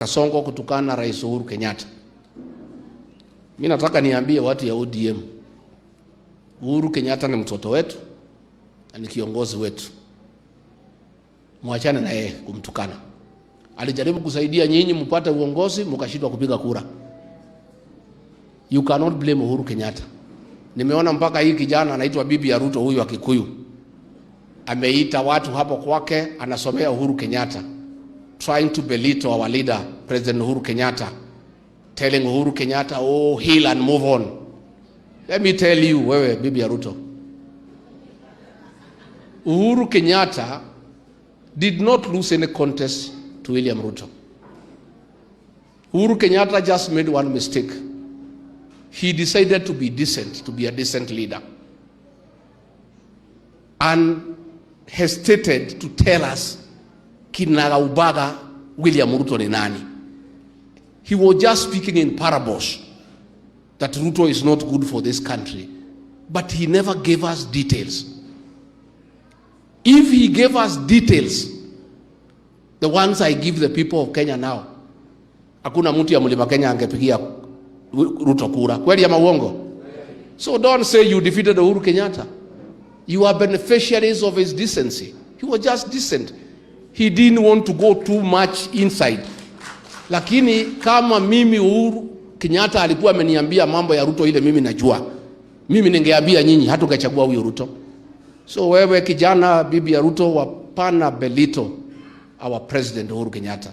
Kasongo kutukana Rais Uhuru Kenyatta. Mimi nataka niambie watu ya ODM, Uhuru Kenyatta ni mtoto wetu na ni kiongozi wetu, mwachane na yeye kumtukana. Alijaribu kusaidia nyinyi mpate uongozi, mkashindwa kupiga kura. You cannot blame Uhuru Kenyatta. Nimeona mpaka hii kijana anaitwa bibi ya Ruto, huyu wa Kikuyu ameita watu hapo kwake, anasomea Uhuru Kenyatta, trying to belittle our leader, President Uhuru Kenyatta, telling Uhuru Kenyatta, "Oh, heal and move on." Let me tell you, wewe bibi ya Ruto, Uhuru Kenyatta did not lose any contest to William Ruto. Uhuru Kenyatta just made one mistake. He decided to be decent, to be a decent leader, and hesitated to tell us kinagaubaga William Ruto ni nani. He was just speaking in parables that Ruto is not good for this country, but he never gave us details. If he gave us details, the ones I give the people of Kenya now, hakuna mtu ya Mlima Kenya angepigia Ruto kura. Kweli ama uongo? So don't say you defeated Uhuru Kenyatta. You are beneficiaries of his decency. He was just decent. He didn't want to go too much inside. Lakini kama mimi Uhuru Kenyatta alikuwa ameniambia mambo ya Ruto ile mimi najua, mimi ningeambia nyinyi hatungechagua huyo Ruto. So wewe kijana, bibi ya Ruto, hapana belittle our President Uhuru Kenyatta.